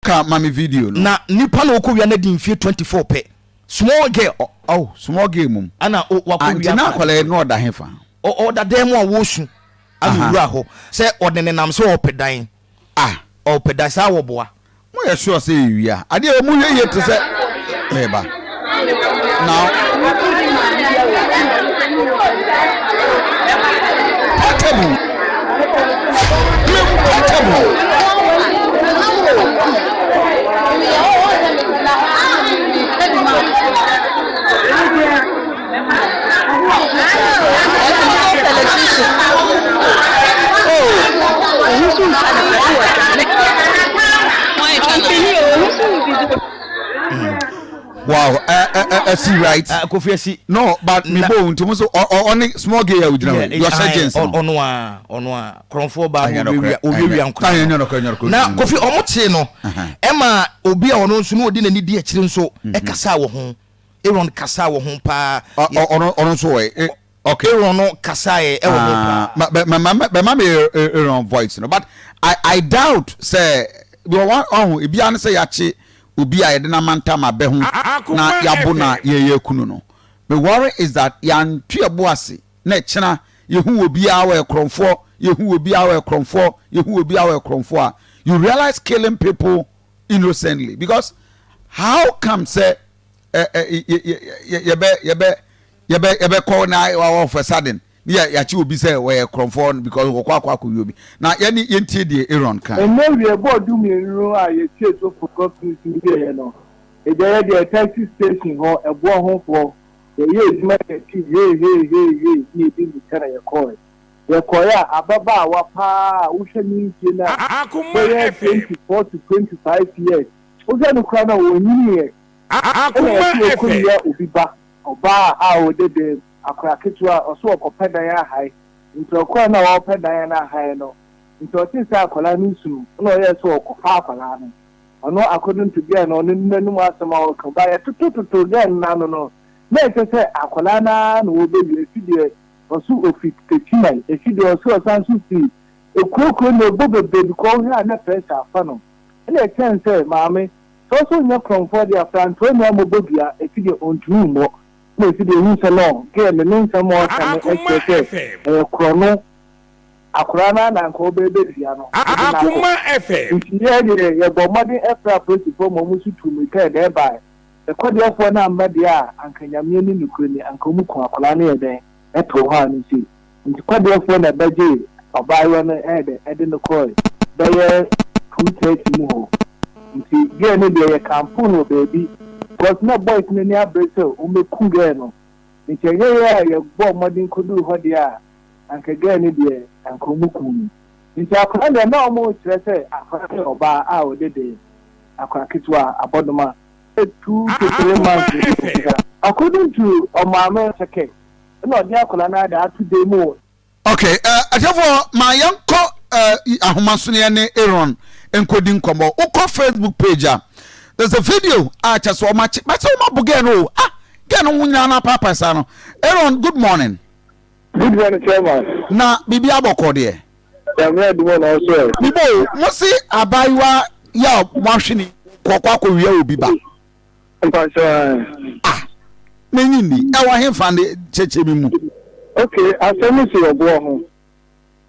Ka ma me video no. Na nipa na ɔkɔ wia no adi mfie 24 pɛ. Small girl. Oh, small girl mum. Ana wakɔ ah, wia. Nti na akwadaa yi no ɔda he fa? Ɔda dan mu a wɔresu. Ana owura hɔ sɛ ɔde nenam sɛ ɔpɛ dan. Ah. Ɔpɛ dan saa wɔboa. Mo yɛ sure sɛ yɛwia adeɛ ɔmo hwɛ yie te sɛ meba now portable mem portable. Wow, ɛsi right. Ah, Kofi ɛsi. No, but mi bo nti mo so ɔne small girl yɛ ogyina hɔ yi, ɔhyɛ jeans no. Ɔno a, ɔno a, korɔnfoɔ baa no owiawia owiawia nkora. Na Kofi ɔmo kyee no, ɛma obi a ɔno nso no ɔdi n'ani di akyire nso ɛkasa wɔ ho. Aaron kasaa wɔ ho paa. Ɔno ɔno nso wɔ ɛ. Okay. Aaron no kasaeɛ ɛwɔ ho paa. Bɛma me Aaron voice no but I I doubt sɛ bi ɔho ebi ano sɛ yɛakye obi a yɛde no amantam abɛ ho na yɛabo na yɛyɛ kunu no. Me worry is that yɛanto yɛbo ase na ɛkyena yɛhu obiara wɔ ɛkorɔmfoɔ yɛhu obiara wɔ ɛkorɔmfoɔ yɛhu obiara wɔ ɛkorɔmfoɔ a you realize killing people innocently because how come sɛ yɛbɛ yɛbɛ yɛbɛ yɛbɛkɔ na all of a sudden ne yɛ yɛakye obi sɛ wɔyɛ korɔmfoɔ because wɔkɔ akɔ akɔwie obi na yɛne yɛntie deɛ Aaron ka. Ɛnnɛ wie bɔɔ dumienu a yɛtiee Sofo Gospel no wieeɛ no, agya yɛ deɛ taxi station hɔ ɛboɔ ho foɔ yɛyɛɛ adwuma yɛtii hei hei hei hei ne yɛdi mmirika na yɛkɔɔe. Yɛkɔeɛ a ababaawa paa a wohwɛ ne mfie no a bɛyɛ 24 to 25 years wohwɛ no koraa no a ɔnyiniiɛ Ɛna yɛse ɔkɔwia obi ba, ɔbaa a ɔda dam, akora ketewa, ɔse ɔkɔpɛ dan ahae, nti ɔkɔɛ no a ɔɔpɛ dan no ahae no, nti ɔtee sɛ akwadaa no resu no, ɛna ɔyɛɛ sɛ ɔɔkɔfa akwadaa no, ɔno according to girl no, ɔno n'anum asɛm a ɔɔka, but yɛtotototo girl no n'ano no, na ɛkyerɛ sɛ akwadaa no ara na ɔɔbɛwia, ɛsi deɛ ɔse ɔfiri Techiman, ɛsi deɛ ɔse ɔsan nso firi ekuro kuro na ɛbɔ bebree because wohwɛ a na pressure afa no, ɛna ɛkyɛn sɛ maame Sɛ ɔsɛ ɔnya korɔmfoɔ deɛ a, frantoa nni ammɔbɔ dua, ɛti deɛ ɔntumi mmɔ. Ɛna ɛsi deɛ ɛhu sɛ no, girl no ne nsɛm a ɔka no kyerɛ sɛ ɛyɛ korɔno, akoraa no ara na anka ɔbɛɛbɛdua no, ɔde no akɔ. Nti yɛn deɛ yɛbɔɔ mmɔden frɛɛ apolisifoɔ ma wɔn nso tuu mmirika yɛ dɛn baeɛ. Sɛ kɔdeɛfoɔ no amma deɛ a, anka Nyame ani nokorɛ ni, anka wɔn ku akwadaa no yɛ dɛn too hɔ a no sei. Nti kɔdeɛfoɔ na ɛbɛgyee ɔbaayewa no ɛyɛ dɛ ɛde no kɔɔe bɛyɛ 2:30 mu hɔ. Nti girl no deɛ yɛ kampoo no wɔ baabi because na boys no ani abere sɛ wɔbɛku girl no. Nti ɛnyɛ yɛ a yɛbɔɔ mmɔden kɔduu hɔ deɛ a anka girl no deɛ anka wɔku no. Nti akwadaa no deɛ na wɔrekyerɛ sɛ akwadaa no yɛ ɔbaa a ɔde dee akwadaa ketewa abɔdoma 2 to 3 months according to ɔmaame kɛkɛ. Ɛna ɔde akwadaa no ada ato dan mu wɔ. Ok, eh, atiefoɔ ma yɛnkɔ eh, ahoma so na yɛne Aaron nkɔdi nkɔmmɔ. Wokɔ Facebook page a, there's a video a kyɛ sɛ ɔma kye, bɛsɛ ɔma bo gɛɛ no o. Ah, gɛɛ no ho nyinaa no apaapae saa no. Aaron, good morning. Good morning, chairman. Na biribi abɔkɔ deɛ? Nyame adum na ɔso ɛ. Mebɔ o, mo se abaayewa yɛ a moahwe ne kɔkɔ akɔwia obi ba. Mpakyɛw ae. Ah! M'enyi nni. Ɛwɔ henfa ne kyerɛkyerɛ me mu. Ok, asɛm no si ɔboɔ ho.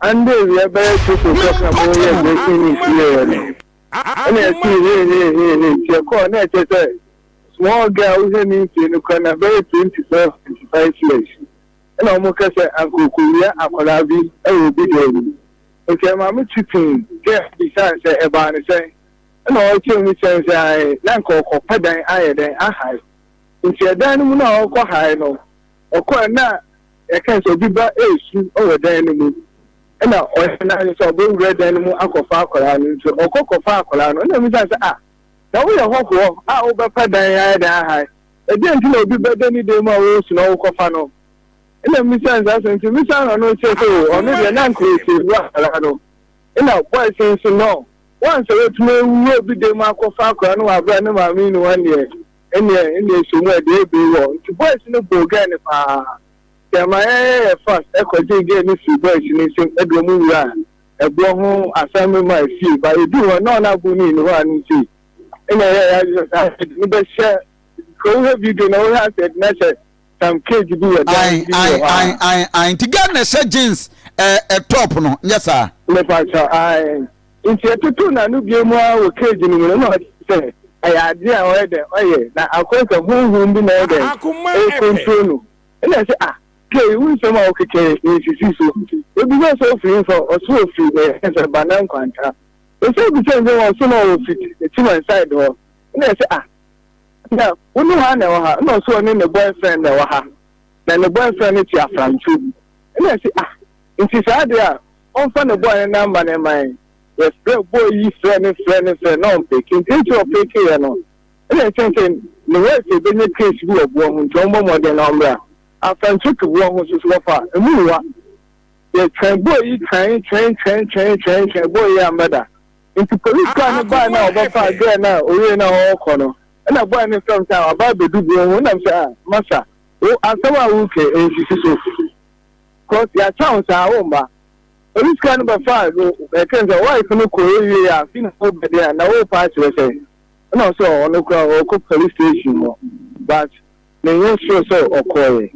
Ɛnde awia bɛyɛ six o'clock na mo yɛ breaking news wieɛ no, ɛna yɛtee hee hee hee hee, nti yɛkɔɔ na ɛkyerɛ sɛ small girl a wohwɛ ne mfie no koraa na bɛyɛ 24, 25 years, ɛna wɔn kɛ sɛ anka ɔkɔwia akwadaa bi ɛwɔ obi dan mu. Nti ɛma me te pii, girl bisaa no sɛ ɛbaa ne sɛn? Ɛna ɔrekyerɛ mu kyerɛ no sɛ ae, na anka ɔkɔpɛ dan ayɛ dɛn ahae. Nti ɛdan no mu no a ɔrekɔ hae no, ɔkɔɛ na yɛka sɛ obi ba resu wɔ dan no mu. Ɛna ɔyɛ n'adwene sɛ ɔbɛwura dan no mu akɔfa akwadaa no. Nti ɔkɔ kɔfa akwadaa no. Ɛna ɔbisa sɛ, ah, na woyɛ hɔhoɔ a wobɛpɛ dan ayɛ dɛn ahae? Ɛdeɛn nti na obi bɛda ne dan mu a ɔresu na wokɔfa no? Ɛna mmisa no saa asɛm. Nti mmisa no ɔno kyerɛ sɛ o, ɔno deɛ na anka ɔsave akwadaa no. Ɛna boys nso no, once a watumi awura obi dan mu akɔfa akwadaa no wɔ abere a ne maame nni hɔ deɛ, ɛnneɛ ɛnneɛ sɛ mu ɛdeɛ ebee wɔ. Nti boys no bɔɔ girl no paa. Nti ɛma yɛyɛ yɛ fast ɛkɔgyee girl no firii boys no nsam ɛde wɔn wuraa ɛboɔ ho assignment maa fie. But yɛduu hɔ no na ɔno abo no nni hɔ a no nti. Ɛna ɛyɛ yɛ adwene sɛ saa yɛde no bɛhyɛ sɛ wohwɛ video na wohwɛ asɛ yɛde no ahyɛ some cage bi wɔ dan bi wɔ hɔ a. Ae ae nti girl na ɛhyɛ jeans ɛ ɛ top no nyɛ saa. Mepakyɛw ae nti yɛtotoo n'ano bie mu ara wɔ cage no mu no na ɔkyerɛ sɛ ɛyɛ adeɛ a ɔyɛ dɛn ɔyɛ na akɔyɛ sɛ honhom bi na ɛyɛ dɛn ɛrecontrol no ɛna ɛsɛ ah Kay wo nsɛm a wokeka yi nsisi so yɛbisa sɛ ofiri hefa ɔse ofiri ɛyɛ sɛ Bana Nkwanta Yɛsan bisa no sɛ ɔse na ɔwɔ fiti Techiman side hɔ ɛna yɛse ah na wo ne hwan na ɛwɔ ha ɛna ɔse ɔne ne boyfriend na ɛwɔ ha na ne boyfriend no te Afrancho ɛna yɛse ah nti saa deɛ a ɔmfa ne boy no number no mma yɛn yɛfrɛ boy yi frɛ no frɛ no frɛ no na ɔmpeke nti nti ɔpekeeɛ no ɛna yɛkyɛn sɛ ne wife ɛbɛnya case bi wɔ boɔ ho nti ɔmmɔ mmɔden na ɔmmra Afrancho te boɔ ho so so wɔfa emu nwa Yɛ twɛn boy yi twɛn twɛn twɛn twɛn twɛn twɛn boy yi amma da. Nti police car no bae na ɔbɛfaa girl no a owiei na ɔɔkɔ no ɛna boy no frɛ me sɛ waba abedu boɔ ho ɛna me sɛ ah masa wo asɛm a woka yi ɛnsisi so cos yɛatwa wo saa womma. Police car no bɛfaa no ɛka sɛ wife no kɔɔ wiei a afei na wobɛden a na worepa akyerɛ sɛn ɛna ɔsɛ ɔno koraa ɔɔkɔ police station hɔ but menyɛ sure sɛ ɔkɔɔeɛ.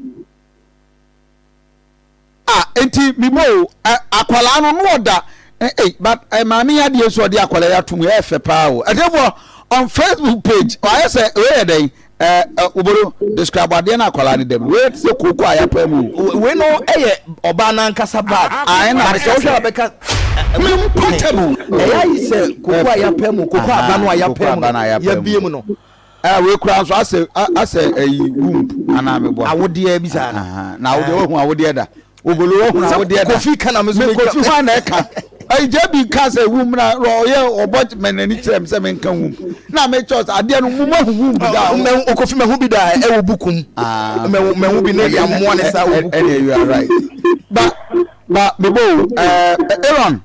Ah enti me bɔ o eh, akwadaa no no ɔda eh, eh, but eh, maame yi adeɛ nso ɔde akwadaa yi ato mu ɛyɛ fɛ paa o. Ɛtɛfoɔ on Facebook page ɔayɛ sɛ wei yɛ dɛn eh, eh, obodo describe adeɛ no akwadaa no dɛm wei te sɛ kooko a yɛapaa mu o. Wei no ɛyɛ ɔbaa n'ankasa bag. Ah, ɛna sɛ wohwɛ a bɛka Memportable. Ɛyɛ ayi sɛ kooko a yɛapaa mu, kooko aba no a yɛapaa mu no, yɛabie mu no. Ah, wei koraa nso asɛ asɛ ayi womb anaa meboa. Awodeɛ bi saa no. Na awodeɛ wahu awodeɛ da. Ogolo wahu awodeɛ da. Kofi ka na me so me kofi hwan na ɛka. Ayi gya bi ka sɛ womb na ɔyɛ ɔbɔ mɛ n'ani kyerɛ me sɛ menka womb. Na me kyerɛ sɛ adeɛ no mo mahu womb da. Mɛ Kofi mɛhu bi da ɛwɔ bukum. Mɛhu mɛhu bi ne yamoa ne saa wɔ bukum. Ɛnna you are right. Ba ba mebo ɛɛ Aaron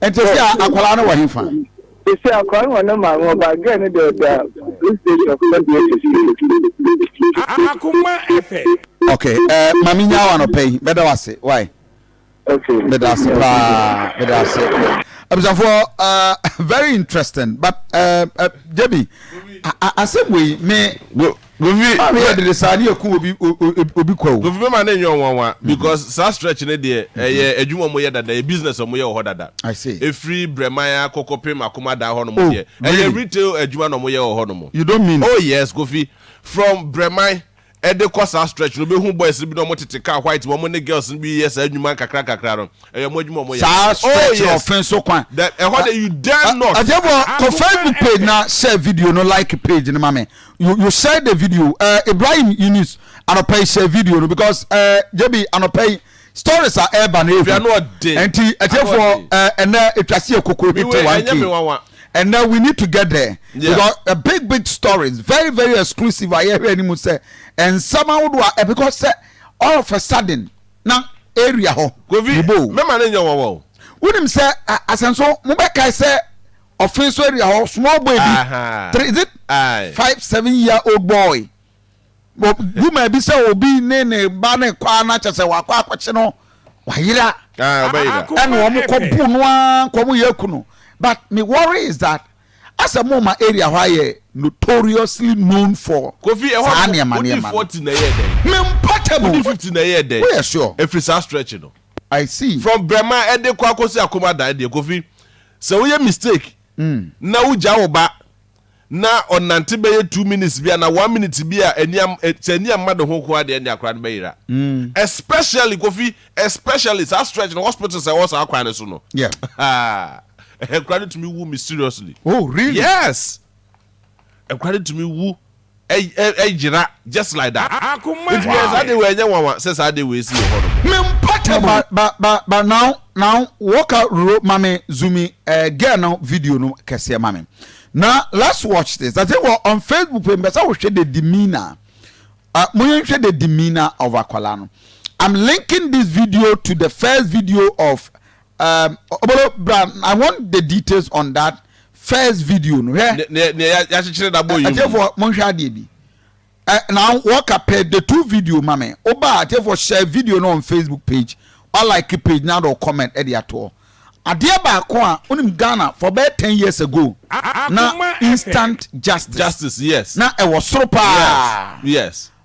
nti sɛ akwadaa no wɔ hefa. Sese akwadaa no wɔ ne maame hɔ but girl no deɛ ɔda police station fɔ deɛ sese. Akoma FM. Okay, uh, mami nya wa no pɛyi, bɛda wase, why? Okay. Bɛda ase paa, bɛda ase. Abusuafoɔ, uh, very interesting, but uh, uh, Debbie, asɛm wei me. Kofi, Maame yɛ dede saa ne yɛku obi obi kwa o. Kofi mɛma ne nyɛ ɔnwanwa because saa stretch ne deɛ ɛyɛ adwuma ɔmo yɛ dada, ɛyɛ business ɔmo yɛ wɔ hɔ dada. I see. Efiri Brɛman akɔkɔ pem Akomadan hɔ nom Oh, deɛ ɛyɛ really? retail adwuma na ɔmo yɛ wɔ hɔ nom. You don't mean. Oh yes Kofi, from Brɛman ɛde kɔ saa stretch no wobɛhu boys no bi na ɔmo tete car white mu ɔmo ne girls no bi yɛ saa nnwuma nkakra nkakra no ɛyɛ ɔmo adwuma ɔmo yɛ. Saa Oh stretch no yes. ɔfen so kwan. The, ɛhɔ de you dare not. Atiefo kɔ Akoma Facebook page FM. na share video no like page no ma me. You you share the video uh, Ibrahim Yunus anɔpa yi share video no because uh, JB anɔpa yi stories a ɛreba no Efi ano ehu. ɔden. Nti Ano atiefoɔ ɔden. uh, ɛnɛ etwa se ekoko Me hit wei ɛnyɛ me 1k. nwanwa. And now we need to get there Yeah. because a big big stories very very exclusive a yɛhwɛ anim sɛ nsɛm ahodoɔ a because sɛ all of a sudden na area hɔ Kofi, mebo mɛma ne nyɛ nwanwa o. wonim sɛ asɛnso mobɛkae sɛ ɔfe so area hɔ small boy bi three is it 5 7 year old boy woman bi sɛ obi ne ne ba ne kɔ a na kyɛ sɛ wakɔ akɔkye no wayera ɛna wɔn kɔ bu no ara nkɔ wɔn yɛ aku no but me worry is that asɛ mo ma area hɔ ayɛ notoriously known for Kofi ɛhɔ saa nneɛma wodi nneɛma no 40 na ɛyɛ dɛn. me mpɔtɛmu Wodi 50 na ɛyɛ dɛn. woyɛ sure. Efiri saa stretch no. I see. From Brɛman ɛde kɔ akɔsi Akomadan deɛ Kofi sɛ woyɛ mistake na wogya wo ba na ɔnante bɛyɛ 2 minutes bi ana 1 minute bi a ani am sɛ ani amma ne ho ko adeɛ ne akora no bɛyera especially Kofi, especially saa stretch no hospitals a ɛwɔ saa kwan no so no nkora no tumi wu mysteriously. Oh really? Yes, nkora no tumi wu ɛyera just like that. Akoma Nti yɛ saa de wei ɛnyɛ nwanwa sɛ saa de wei si wɔ hɔ no. Me mpɔtɛmu. But but but but now now wɔka ro mame zoomi girl no video no kɛseɛ mame na let's watch this. I think wɔ on Facebook page mbɛsɛ wohwɛ the demeanor mo yɛn hwɛ the demeanor of akwalaa no. I'm linking this video to the first video of Obolo Bra. I want the details on that first video no. Hwɛ. Ne ne yɛakyekyere na bɔ yi mu. Atiefoɔ monhwɛ adeɛ bi. Now wɔka pɛ the two video ma me. Oba atiefoɔ share video no on Facebook page. Wa like page na do comment ɛde atoɔ. Adeɛ baako a wonim Ghana for bɛyɛ 10 years ago na instant justice. Justice, yes. Na ɛwɔ soro paa.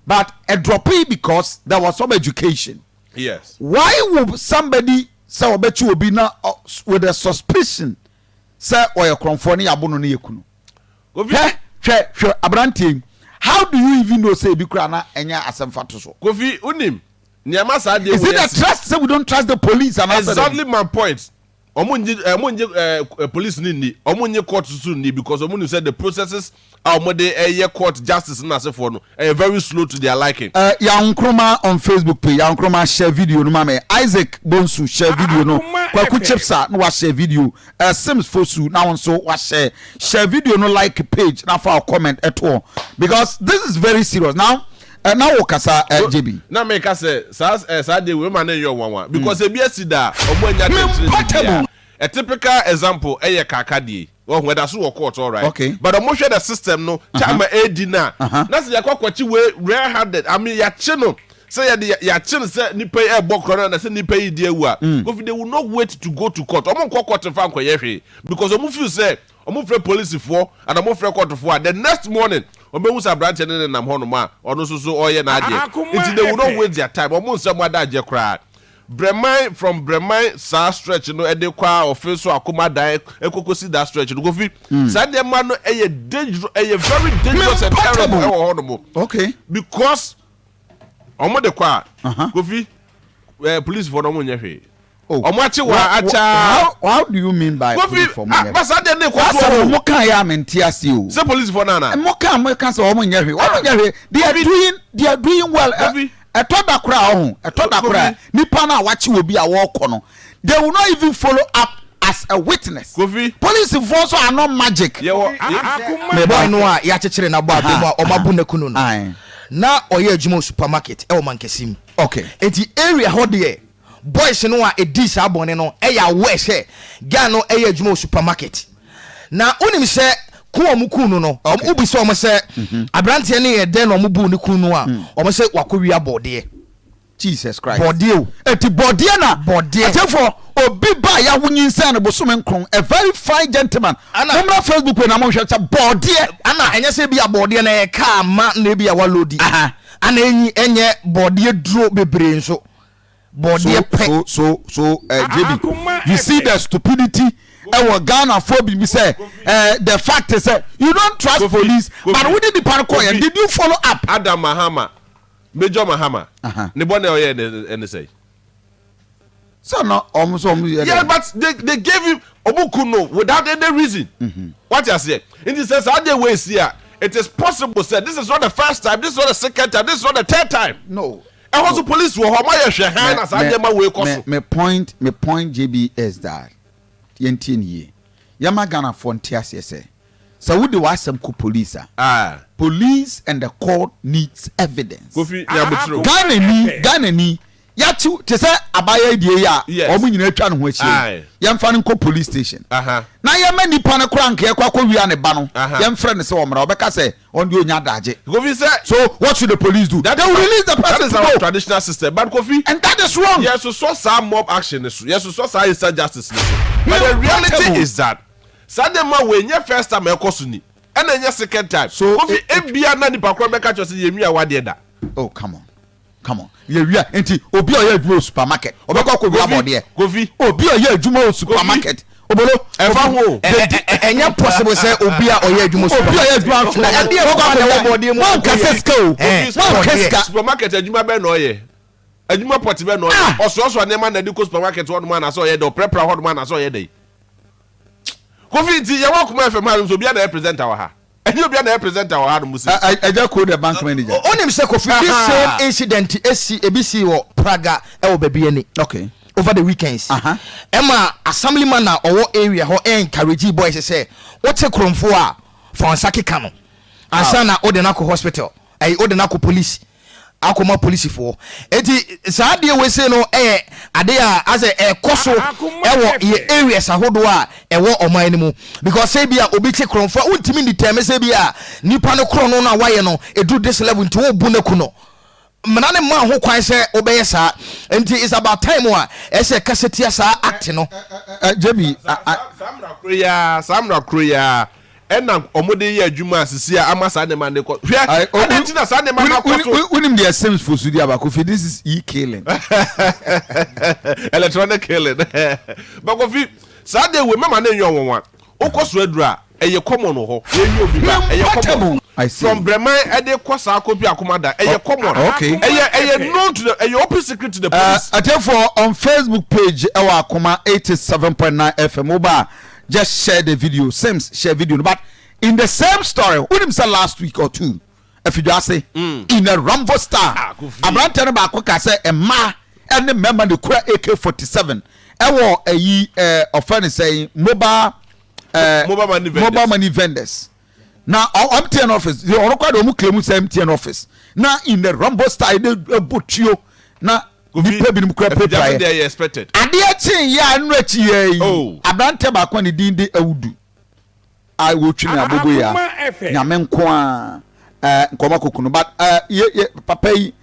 But ɛdrop yi because there was some education. Why would somebody sɛ ɔbɛkyi obi na with a suspicion sɛ ɔyɛ korɔmfoɔ ne yabo no ne yɛ kunu? Kofi. Hwɛ, hwɛ, hwɛ aberanteɛ yi, how do you even know sɛ ebi kura na ɛnyɛ asɛm fa to so? Kofi, wonim nneɛma saa deɛ Is it the trust say we don't trust the police and Exactly my point. Ɔmo nye police ni ni, ɔmo nye court soso ni, because ɔmo nim sɛ the processes a ɔmo de ɛyɛ court justice na asefoɔ no ɛyɛ very slow to their liking. Yaw Nkrumah on Facebook page, Yaw Nkrumah, share video no ma me. Isaac Bonsu, share video no. Kwaku Chipsa na wa share video. Sims Fosu na wɔn nso wa share video no, like page na fa comment ɛtoɔ, because this is very serious now. Na wo kasa, JB. Na mi ka sɛ saa de wei ma ne yɛ nwanwa because ebi esi da ɔmo anya tɛntɛn Portable. A typical example ɛyɛ kaka deɛ wɔn ɛda so wɔ court, all right, but ɔmo hwɛ the system no time a edi na sɛ yɛkɔ akɔkye wei red handed, I mean, yɛakye no sɛ yɛde yɛakye no sɛ nipa yi ɛbɔ korɔ no na sɛ nipa yi di ewu a, Kofi, they will not wait to go to court. Ɔmo nkɔ court nfa nkɔyɛ hwee because ɔmo feel sɛ ɔmo frɛ polisifoɔ and ɔmo frɛ courtfoɔ a, the next morning ɔmo ehu sɛ aberanteɛ no nenam hɔnom a ɔno nso so ɔyɛ n'adeɛ, nti they will not waste their time. Ɔmo nsɛm adagye koraa. Brɛman, from Brɛman saa stretch no ɛde kɔ a ɔfe so akoma dan ɛkɔkɔsi that stretch no, Kofi, saa nneɛma no ɛyɛ dangerous, ɛyɛ very dangerous and terrible ɛwɔ hɔnom because ɔmo de kɔ a, Kofi, police foɔ no ɔmo nyɛ hwee. Ɔmo akye wɔ akya. How do you mean by police foɔ mo nyɛ hwee? Basa deɛ ne kɔ so. Asɛm mo kan yɛ a mente ase o. Sɛ police foɔ nana. Mo kan sɛ ɔmo nyɛ hwee, ɔmo nyɛ hwee. They are doing well. Ɛtɔ da koraa ɔho, ɛtɔ da koraa nipa no a wakye obi a wɔrekɔ no, they will not even follow up as a witness. Kofi. Polisifoɔ nso are not magic. Yɛwɔ boy no a yɛakyekyere no abɔ abɛ mu a ɔmo abo n'akunu no na ɔyɛ adwuma wɔ supermarket ɛwɔ Mankɛse mu. Nti area hɔ deɛ, boys no a ɛdi saa bɔne no ɛyɛ aware sɛ guy no ɛyɛ adwuma wɔ supermarket. Na wonim sɛ ku ɔmo ku no, ɔmo wobi sɛ ɔmo sɛ aberanteɛ no yɛ dɛn na ɔmo bu ne ku no a, ɔmo sɛ wakɔwia bɔɔdeɛ. Jesus Christ! Bɔɔdeɛ o. Eti bɔɔdeɛ na Bɔɔdeɛ. Atɛfo obi ba yawo nyinsɛn no bosome 9, a very fine gentleman. Mommra Facebook page na monhwɛ sɛ bɔɔdeɛ. Ana ɛnyɛ sɛ bi a bɔɔdeɛ no ɛyɛ kaa ma na ebi a walodi, ana enyi ɛnyɛ bɔɔdeɛ duro bebree nso, bɔɔdeɛ pɛ. So JB, you see the stupidity ɛwɔ Ghana fo bi sɛ the fact is sɛ you don't trust Kofi, police, Kofi, but wodi nipa no kɔ yɛ Kofi. did you follow up? Adam Mahama, Major Mahama, ne bɔ ne ɔyɛ ne ɛne sɛ. Sɛ na ɔmo sɛ ɔmo yɛ Yeah, but they gave him, ɔmo kun no without any reason. What you say? Nti sɛ saa de wei si a, it is possible sɛ this is not the first time, this is not the second time, this is not the third time. No. Ɛhɔ so police wɔ hɔ, ɔmo ayɛ hwɛ han na saa nneɛma wei kɔ so. Me point, JB, is that yɛntie ne yie, yɛma Ghanafoɔ nte aseɛ sɛ wode w'asɛm kɔ police a, police and the court needs evidence. Kofi Nyabuturo. Ghana ni yàtú te sɛ abaayewa die yi a wɔn nyinaa atwa ne ho ahyia yi, yɛmfa no nkɔ police station na yɛma nipa no kora nka yɛkɔ akɔ wia ne ba no, yɛmfrɛ no sɛ ɔmmra, ɔbɛka sɛ ɔno deɛ onya adagye. Kofi sɛ. So what should the police do? That They will release the That person is to our go. traditional system, but Kofi. And that is wrong. Yɛsosɔ saa mob action ni so, yɛsosɔ saa instant justice ni so, but the reality Portable. is that saa nneɛma wei nyɛ first time ɛkɔ so ni, ɛna nyɛ second time. So, Kofi, ebia na nipa korɔ bɛka kyerɛ sɛ yɛnwia wadeɛ da. Oh, come on, come on, yɛwia nti obi a ɔyɛ adwuma wɔ supermarket ɔbɛkɔ akɔ wia bɔdeɛ? Kofi. Obi a ɔyɛ adwuma wɔ supermarket, obolo. Ɛfa ho o. Ɛnyɛ possible sɛ obi a ɔyɛ adwuma Obi a ɔyɛ adwuma wɔ Na ɛdeɛ supermarket kwan na ɛwɔ bɔɔdeɛ mu wɔn nkasa sika o, wɔn nka sika. Supermarket adwuma bɛɛ na ɔyɛ, adwuma pɔte bɛɛ na ɔyɛ? Ɔsoasoa nneɛma na ɛde kɔ supermarket hɔnom anaasɛ ɔyɛ dɛ ɔprɛprɛ hɔnom anaasɛ ɔyɛ dɛ? Kofi, nti yɛwɔ Akoma FM ha nom sɛ obi a na yɛ presenter wɔ ha, ɛnyɛ obi a na yɛ presenter wɔ ha nom sɛ Ɛgya ko the bank manager. Onim sɛ Kofi, this same incident esi, ebi si wɔ Praga ɛwɔ baabi ani over the weekends. Ɛma assemblyman a ɔwɔ area hɔ encourage boys sɛ wote kuromfoɔ a, fa nsa keka no ansa na wode no akɔ hospital, ɛyi, wode no akɔ police, akɔma polisifoɔ. Eti saa adeɛ wei sei no ɛyɛ adeɛ a asɛ ɛkɔ so ɛwɔ yɛ areas ahodoɔ a ɛwɔ ɔman no mu, because sɛ bi a obi kye kurɔmfoɔ a, wontumi determine sɛ bi a nipa no korɔ no a wayɛ no ɛduru this level nti wobu no ku no. Mmara no mmaa ho kwan sɛ wobɛyɛ saa. Nti it's about time a ɛsɛ yɛkasa tia saa act no. JB, Saa mmara koro yi ara, saa mmara koro yi ara ɛna wɔde yɛ adwuma a sisi a ama saa nneɛma no kɔ. Hwɛ, adɛn nti na saa nneɛma no akɔ so? Wonim deɛ Sims fo so di aba, Kofi, this is e-killing. Electronic killing. But Kofi, saa deɛ wei mɛma no nyɛ ɔnwanwa. Wokɔ so aduru a, ɛyɛ common wɔ hɔ. Yɛnyɛ obi ba, ɛyɛ common. From Breman ɛde kɔ saa kɔpi Akomada, ɛyɛ common. Ɛyɛ ɛyɛ known to the, ɛyɛ open secret to the police. Atiefoɔ on Facebook page ɛwɔ Akoma 87.9 FM wo ba a just share the video Sims share video no but in the same story wonim sɛ last week or two Afidwase in a Rambo style aberanteɛ no baako ka sɛ mmaa ne mmarima na ekura AK-47 ɛwɔ ɛyi ɛɛ ɔfrɛ no sɛn mobile ɛɛ mobile money vendors mobile money vendors na MTN office deɛ ɔno kora deɛ ɔmo claim sɛ MTN office na in the Rambo style de ɛbɔ tuo na nipa binom kura pirapira yɛ adeɛ kyen yɛ a ɛno akyi yɛ yi oh. aberanteɛ baako a ne din de Awudu. a wotwi me abobo yi a nyame nko a eh, nkɔmɔ koko no but eh, ye, ye, papa yi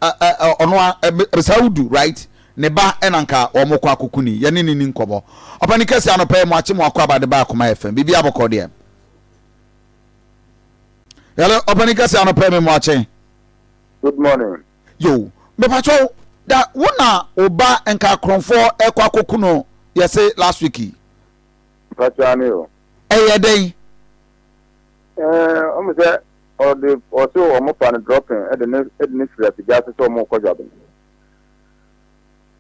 eh, eh, eh, ɔno a eh, saa wodu right ne ba ɛna nka wɔn kɔ akoko ni yɛne ne ni nkɔmɔ ɔpɛni kɛse anɔpɛ yi mo akye mo akɔ abade ba akoma fm biribi abɔkɔ deɛ yɛlɛ ɔpɛni kɛse anɔpɛ yi mo akye. Good morning. Yo, mepatwɔ da wo na wo ba nka akorɔmfoɔ ɛkɔ akoko no yɛse last week yi. Mpakyɛ ane o. Ɛyɛ dɛn? Ɛɛ ɔmo sɛ ɔde ɔse ɔmo fa no dropping ɛde ne ɛde ne firi afigya ase sɛ ɔmo kɔ dwaben.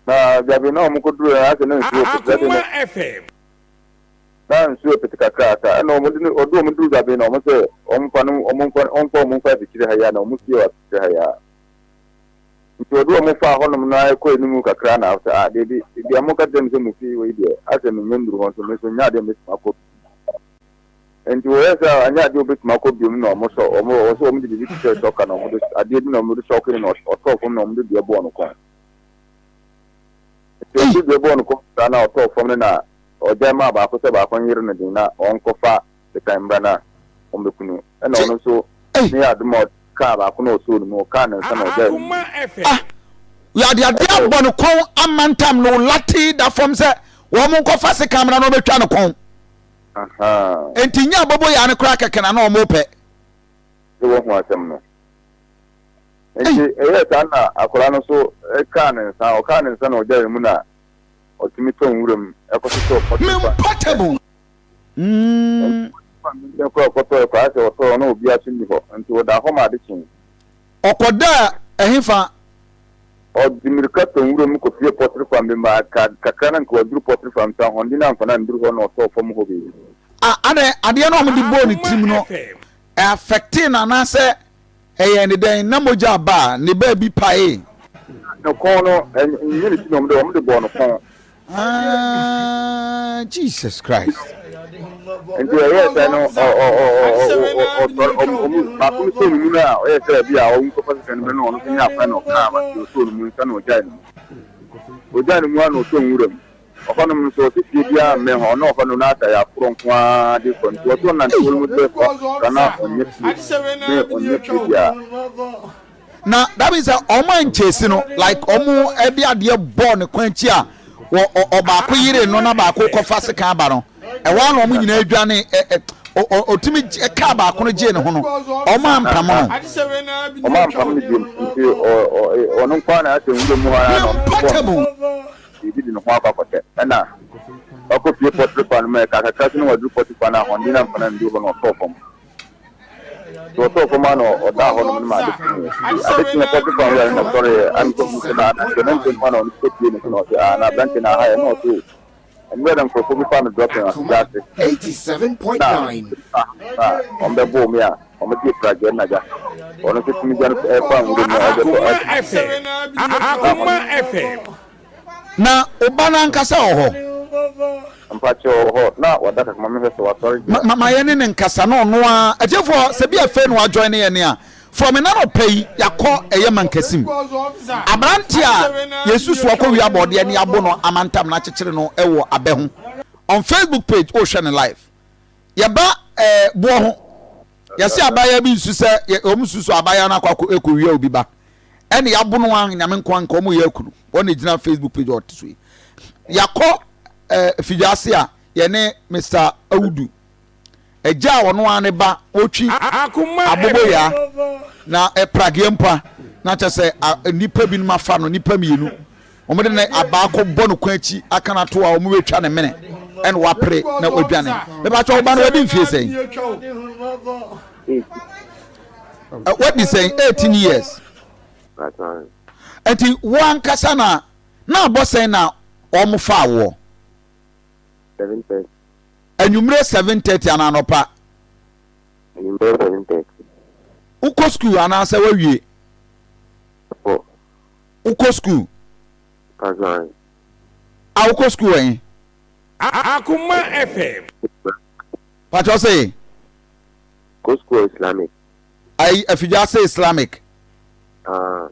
Na dwaben na ɔmo kɔ duru yɛ asɛ na nsuo pete ɛde ne na nsuo pete kakraka ɛna ɔmo de ne ɔde ɔmo duru dwaben na ɔmo sɛ ɔmo fa no ɔmo nfa ɔmfa ɔmo nfa afikyire ha yi a na ɔmo fie wɔ afikyire ha yi a. Nti ɔde wɔn faa hɔnom no ara kɔɔ anim kakra na ɔsɛ, Ah, dabi, baabi a moka kyerɛ me sɛ mufi hɔ yi deɛ, asɛ mennya nnuru hɔ nso, me nso nyɛ adeɛ a mɛtumi akɔ bio. Nti wɔyɛɛ sɛ anyɛ adeɛ a wɔbɛtumi akɔ bio no na wɔsɔ, wɔn, wɔsɛ wɔde biribi te sɛ sɔka na wɔde, adeɛ bi na wɔde sɔke no na ɔtɔɔ fam na wɔde dua bɔɔ no kɔn. Nti wɔde dua bɔɔ no kɔn saa na ɔtɔɔ fam no na ɔgyae maa baako sɛ baako nyere no den na ɔnkɔfa sekan mmra na wɔmmɛku no. Ɛna ɔno nso ne yɛ adom a ɔkaa baako na ɔsoo no mu, ɔkaa ne nsa na ɔgyae no mu. Ah, yɛde adeɛ abɔ ne kɔn amantam na ɔlate da fam sɛ wɔn nkɔfa sekan mmra na wɔbɛtwa ne kɔn. Enti nyɛ abobo yaa no koraa kɛkɛ na na wɔn pɛ. Sɛ wɔhu asɛm no. Nti ɛyɛɛ saa na akwadaa no nso kaa ne nsa, ɔkaa ne nsa na ɔgyae mu na ɔtumi tɔ nwura mu ɛkɔtotɔ pɔtɔ. Portable. Mm. Nti kora ɔkɔtɔɛ koraa sɛ ɔtɔɔ na obiara so nni hɔ nti ɔdaa hɔ ma ade kyee. Ɔkɔdaa ɛhefa? Ɔde mmirika tɔ nwura mu kɔpue pɔtre farm bi ma ka kakra na nka waduru pɔtre farm nti ahoɔden no amfa no anduru hɔ na ɔtɔɔ fam hɔ baabi. Ah, adɛn adeɛ no a wɔde bɔɔ ne tirim no ɛ affectee no anaasɛ Ɛyɛɛ no dɛn na mogya aba a ne baabi paee? Ne kɔn no, ɛnyɛ ne ti na wɔde, wɔde bɔɔ ne kɔn. Ah, Jesus Christ. Nti ɛyɛɛ sɛ no, ɔsɔre, ɔmo baako no sɔɔ ne mu no a, ɔyɛ sɛ bi a ɔmo kɔfa sika no bɛ no, ɔno nso nyɛ akwan na ɔkaa ma nti ɔsɔɔ ne mu nsa na ɔgyae ne mu. Ɔgyae ne mu a na ɔtɔ nwura mu. Ɔhɔnom nso, ɔse fie biara mmɛn hɔ, ɔne ɔhɔ no na asa yɛ aforɔ nko ara de kɔ, nti ɔse ɔnante hɔ nom sɛ ɔkra na ɔnyɛ fie ne ɔnyɛ fie biara. Na that means sɛ ɔmo ankyesi no like ɔmo ɛde adeɛ bɔɔ ne kwan akyi a wɔ ɔbaako yere no na baako kɔfa sekan aba no ɛhɔ ara na ɔmo nyinaa dwane ɛ ɛ ɔtumi kaa baako no gyee ne ho no ɔmo ampam no. Ɔmo ampam no biom nti ɔno nko ara na asɛ nwura mu hɔ ara na ɔmo bɔɔ no. Biribi de ne ho akɔ akɔhyɛ. Ɛnna ɔkɔpue Potiphar no mu. Ɛkaa kakra so na waduru Potiphar no ahoɔden no amfa no anduru hɔ na ɔtɔɔ fam. Nti ɔtɔɔ fam ara na ɔdaa hɔnom no ma ade kyeeɛ. Nti ade kyeeɛ Potiphar wura no na ɔsɔreeɛ a na ɔhu sɛ na anante ne ntɛm ara na ɔno nso kɔpue ne so na ɔse, Ah, na aberante no aha ɛ? Na ɔse, Oh, mmerɛ na nkurɔfoɔ bi faa me drɔpin ase ase na na wɔbɛbɔɔ me a wɔde pragea no na gya. Ɔno nso tumi gya no faa nwura mu na ɔbɛtɔ. Akoma FM. Akoma FM. Na wo ba no ankasa wɔ hɔ? Mpakyɛw, ɔwɔ hɔ. Na wada kakra, ma menhwɛ sɛ wasɔre deɛ a. Ma ma yɛne no nkasa na ɔno ara. Atiefoɔ, sɛ bi afei na wajoin yɛn a, from nnɛ anɔpa yi, yɛakɔ ɛyɛ Mankasim. Aberanteɛ a yɛsusu akɔwia abɔdeɛ ne yɛabo no amantam no akyekyere no wɔ abɛ ho. On Facebook page, wohwɛ no live. Yɛba ɛɛ boɔ ho. Yɛse abaayewa bi nsu sɛ, wɔn susu abaayewa no akɔ akɔwia obi ba. Ɛna yɛabo no a nyame nko anka wɔn yɛ akunu. Wɔn na gyina Facebook page ɔte so yi. Yɛakɔ ɛɛ Fidwase a yɛne Mr. Awudu. Agya a ɔno ara ne ba wɔtwi aboboyaa na prageɛ mpo a na kyɛ sɛ nnipa binom afa no nnipa mmienu wɔde ne abaa kɔ bɔ no kwan akyi aka no ato a wɔbɛtwa ne mene ɛna wapere na wadwane. Mepakyɛ wo ba no wadi mfie sɛn? Wadi sɛn? 18 years. Nti wo ankasa na na abɔ sɛn na wɔn faa woɔ? 7:30. Anwummere 7:30 anaa anɔpa? Anwummere 7:30. Wokɔ sukuu anaasɛ woawie? Kɔ. Wokɔ sukuu? Kazan. A wokɔ sukuu wɔ he? Akoma FM. Pakyɛ se? Kɔ sukuu Islamic. Ayi Afidwase Islamic. Ah.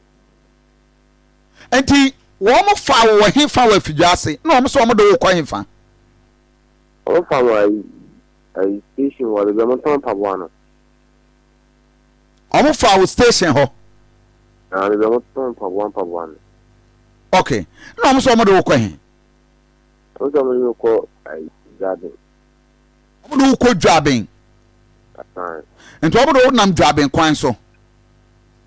Nti wɔn fa wo wɔ he fa wɔ Afidwase na wɔn sɛ wɔn de wo kɔ he fa? Wɔn fa wɔ ayi ayi station wɔ baabi a wɔn tɔn mpaboa no. Wɔn fa wo station hɔ. Na baabi a wɔn tɔn mpaboa mpaboa no. Okay na wɔn sɛ wɔn de wo kɔ he? Wɔn sɛ wɔn de wo kɔ ayi Dwaben. Wɔn de wo kɔ Dwaben. Nti wɔn de wo nam Dwaben kwan so.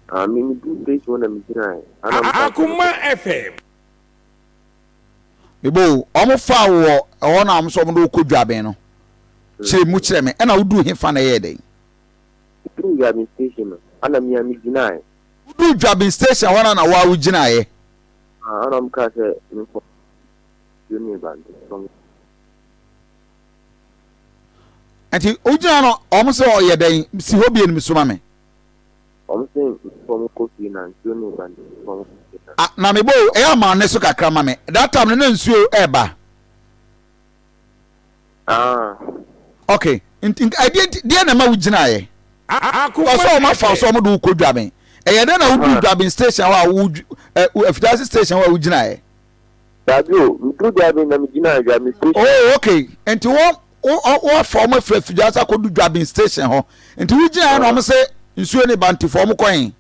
Ah, mi mi du station hɔ na mi gyina yɛ. Akoma FM. Mebo wɔn fa wo wɔ ɛhɔ na wɔn sɛ wɔn de wo kɔ Dwaben no. Kyerɛ mu kyerɛ me. Ɛna woduru he fa na ɛyɛɛ dɛn? Meduru Dwaben station no, ɛna me a megyinaeɛ. Woduru Dwaben station hɔ no na wo a wogyinaeɛ? Ah, ɛna wɔn kaa sɛ menkɔ nsuo no reba nti wɔn. Nti wogyina no wɔn sɛ ɔyɛ dɛn? Si hɔ bie no soma me. Wɔn sɛ nkurɔfoɔ mo kɔ fie na nsuo no reba nti nkurɔfoɔ mo kɔ fie na. Ah, na mebɔ o, ɛyɛ ama ne so kakra ma me. That time no na nsuo ɛreba. Ah. Okay, nti ɛdeɛ nti deɛ na ɛma wo gyinaeɛ? Akoma Ɔsɛ wɔn afa sɛ wɔn de wo kɔ Dwaben. Ɛyɛ dɛ na wo du Dwaben station hɔ a wo ɛ Afidase station hɔ a wo gyinaeɛ? Dabi o, me duru Dwaben na me gyina Dwaben station. Oh okay, nti wɔn wɔn afa wɔn afiri Afidase akɔdu Dwaben station hɔ. Nti wo gyinaeɛ na wɔn sɛ nsuo ne ba nti fa wɔn kɔ he?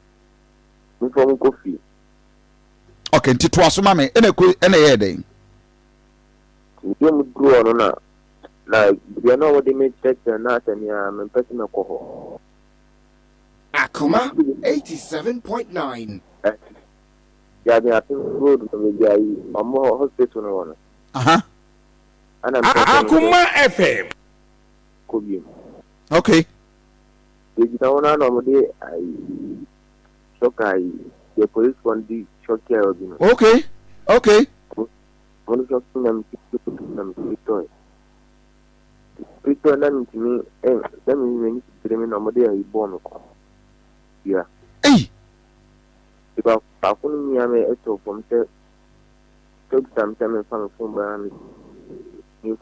Nfa wɔn kɔ fie. Okay, nti toa so ma me, ɛna ɛna ɛyɛɛ dɛn? Nti mu duru hɔ no na na baabi a na wɔde me kyerɛkyerɛ na asɛ me ara mempɛ sɛ mɛkɔ hɔ. Akoma 87.9. Dwaben Apem road no baabi a yi ɔmo hospital no wɔ no. Aha. Ɛna mepɛ sɛ Akoma FM. kɔ bio. Okay. Yɛgyina hɔ no ara na wɔde ayi shock ayi deɛ polisifoɔ no de shock yɛ obi no. Okay. Okay. Wɔn nso so na me ti na me ti tɔe. Ti tɔe na mentumi ɛ na me m'ani sisire me na wɔde ayi bɔɔ me kɔn dua. Ei! Ti baako baako no mia me ɛtɔ fam sɛ sɛ obisa me sɛ memfa me fon bra na me me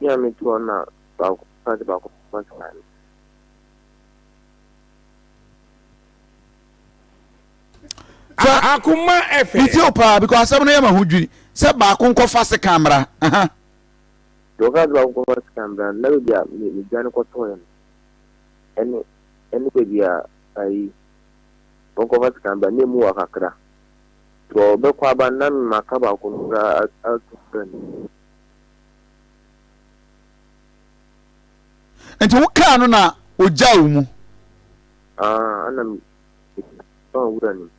mia me toɔ na baako fa sɛ baako fa sika no. Sɛ Akoma FM. metie wo paa because asɛm no yɛ ma ho dwiri sɛ baako nkɔfa sekan mmra. Aha. Deɛ ɔkaa sɛ baako nkɔfa sekan mmra no, na baabi a medwane kɔtɔeɛ no, ɛne ɛne baabi a ayi wɔnkɔfa sekan mmra na emu wa kakra. Nti ɔbɛkɔ aba no na maka baako no koraa ato fam. Nti wo kaa no na ogyaa wo mu? Ah, ɛna Metɔɔ wura nim.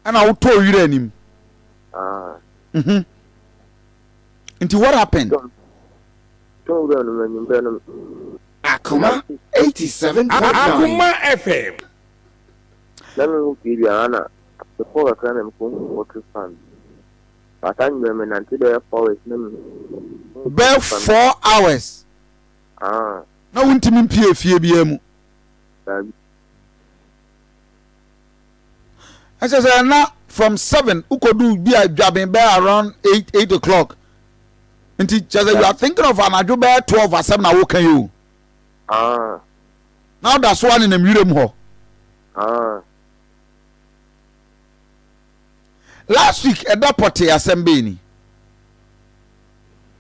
Ɛna wotɔɔ wura nim. Ah. Mhm. Nti what happened? Tɔɔ wura no anwummerɛ no. Akoma 87.9. Akoma FM. Na me ho pii bi ara na mekɔɔ kakra na mekɔ hu poultry farm bi. But anwummerɛ me nante bɛyɛ 4 hours na me hu. Bɛyɛ 4 hours. Ah. Na wontumi mpie fie biara mu. Daabi. Ɛsɛ sɛ na from 7 wokɔdu bi a dwaben bɛyɛ around 8 8 o'clock nti kyerɛ sɛ you are thinking of anadwo bɛyɛ 12 asɛm na woka yi o. Ah. Na woda so a nenam wiram hɔ. Ah. Last week ɛda pɔtee asɛm bɛɛ ni.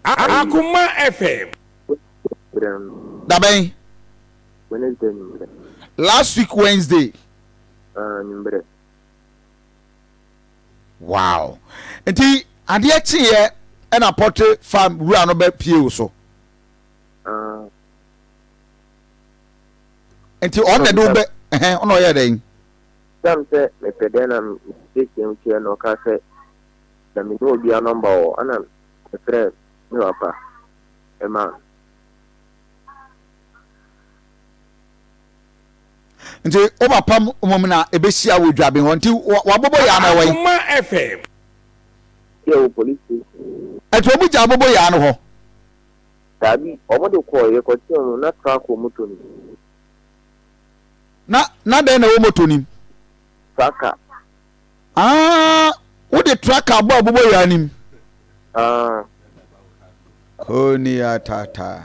Akoma FM. Wow! Nti adeɛ kyeeɛ ɛna poultry farm wura no bɛ pie wo so? Ah. Nti ɔno na ɛde wo bɛ ɛhɛn ɔna ɔyɛ dɛn? Sam sɛ mepɛ dɛn na mesiesie mu kyerɛ no ɔka sɛ na me ne obia nɔmba wɔ ɛna mefrɛ me papa ɛma no. Nti wo papa mmom na ɛbɛhyia wɔ dwaben hɔ nti wabobɔ yaa no ɛwɔ yi? Akoma FM. Yɛ wɔ police station. Ɛti wɔn gya abobo yaa no hɔ? Daabi, wɔn de kɔɔ yɛ kɔkye wɔn na truck wɔ moto no mu. Na na dɛn na ɛwɔ moto no mu? Traka. Ah, wode traka abɔ abobo yaa no mu? Ah. Koni atata.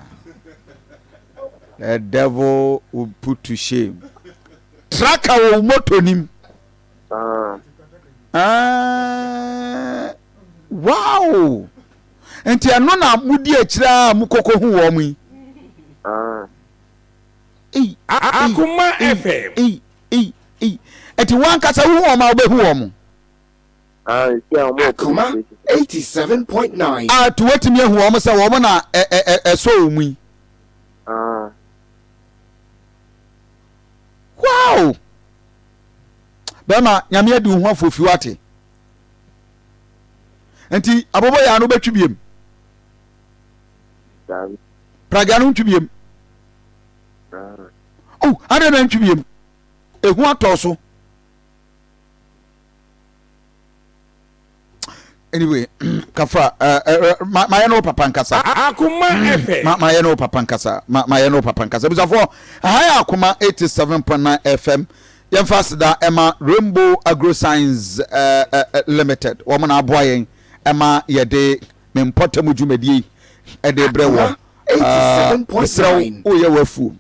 The devil will put to shame. Traka wɔ moto no mu. Ah. Ah, wow! Nti ɛno na modi akyire a mokɔkɔ hu wɔn yi. Ah. Ei, Akoma FM. Ei, ei, ei. Nti wankasa wohu wɔn a wobɛhu wɔn. Ah, nti a wɔn wɔ Akoma police station. 87.9. Ah, nti woatumi ahu wɔn sɛ wɔn na ɛsɔ wɔn mu yi. Ah. Wow! Bɛrima, Nyame adi wo ho afofi wate. Nti abɔbɔ yaa no wobɛtwi biem. Pragya no ntwi biem. Oh, adɛn na ntwi biem? Ehu atɔ so. Anyway, kafra uh, uh, ma ma yɛ no papa nkasa. Akoma FM. Ma ma yɛ no papa nkasa. Ma ma yɛ no papa nkasa. Busafoɔ, aha yɛ Akoma 87.9 FM. Yɛmfa aseda ɛma Rainbow Agroscience uh, uh, Limited. Wɔn na aboa yɛn ɛma yɛde me mpɔtam dwumadie yi ɛde brɛ wɔ. Mesrɛ wo, woyɛ w'afuo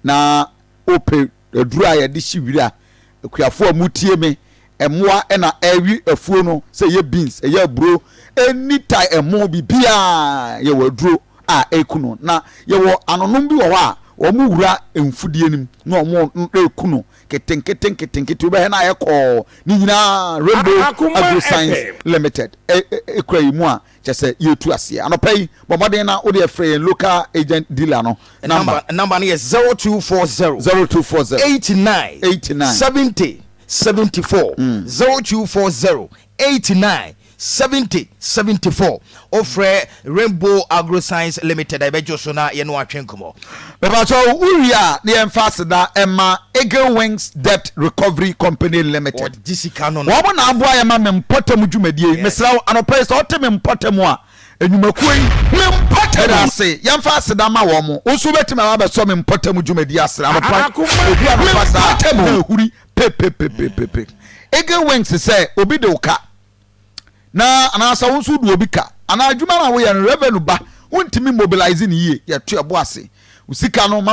na wopɛ aduro a yɛde hye wira. Akuafoɔ a motie me, mmoa na ɛrewe afuo no, sɛ ɛyɛ beans, ɛyɛ aburo, any type ɛmo, biribiara yɛwɔ aduro a ɛku no. Na yɛwɔ anonom bi wɔ hɔ a wɔn wura mfudie no mu na wɔn ɛku no ketenkete nketenkete, wobɛhwɛ no ayɛ kɔɔ. Ne nyinaa Rainbow Akoma Agro Science FM. Limited ɛkura yi mu a kyɛ sɛ yɛretu aseɛ. Anɔpa yi, bɔ mmɔden na wode frɛ yɛn local agent dealer no number. Number no yɛ 0240. 0240. 89. 89. 70 74. 0240 89 70 74. Wofrɛ Rainbow Agro Science Limited a yɛbɛgye wo so na yɛne wo atwe nkɔmmɔ. Mepakyɛw, wowie a na yɛmfa aseda mma Eagle Wings Debt Recovery Company Limited. Wɔgye sika no no. Wɔn na aboa yɛn ma me mpɔtam dwumadie yi. Mesrɛ wo, anɔpa yi sɛ wote me mpɔtam a, nnwumakuo yi, Me mpɔtam. meda ase. Yɛmfa aseda ma wɔn. Wo nso wobɛtumi aba abɛsɔ me mpɔtam dwumadie ase anɔpa yi. Akoma Ɛdu anɔpa saa a, mpɔtam. na ahuri pepepepepepe. Eagle Wings sɛ obi de wo ka na anaasɛ wo nso wode obi ka anaa adwuma no a woyɛ no revenue ba wontumi mobilize no yie, yɛto ɛbo ase. Wo sika no ma.